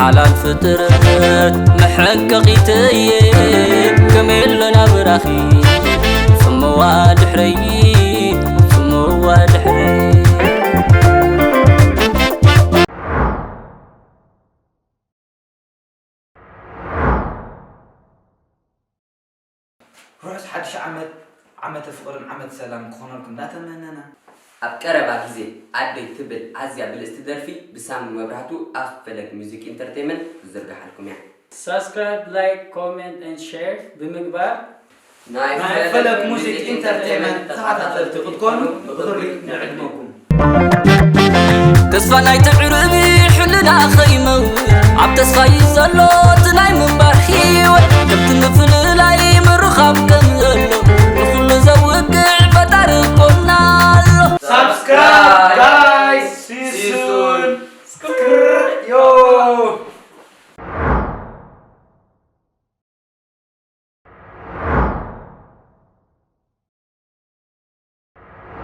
ሓላል ፍጥረት መሐቀቒተየ ከመይ ኣሎ ናብራኺ ጽምዋ ድሕረይ ጽምዋ ድሕረይ ርሑስ ሓድሽ ዓመት ዓመተ ፍቕርን ዓመተ ሰላም ክኾነልኩም እንዳተመነና ኣብ ቀረባ ግዜ ኣደይ ትብል ኣዝያ ብልጽቲ ደርፊ ብሳሚ መብራህቱ ኣብ ፈለግ ሚዚክ ኢንተርቴይመንት ትዝርግሓልኩም እያ። Subscribe, like, comment and share ብምግባር ናይ ናይ ፈለግ ሙዚክ ኢንተርቴይመንት ተኸታተልቲ ክትኮኑ ብኽብሪ ንዕድመኩም። ተስፋ ናይ ትዕርቢ ሕልና ኸይመውት ኣብ ተስፋ እዩ ዘሎ እቲ ናይ ምንባር ህይወት ከምቲ ምፍልላይ ምርኻብ ከም ዘሎ ንኹሉ ዘውግዕ ፈጣሪ ኮና ኣሎ ሳብስክራይብ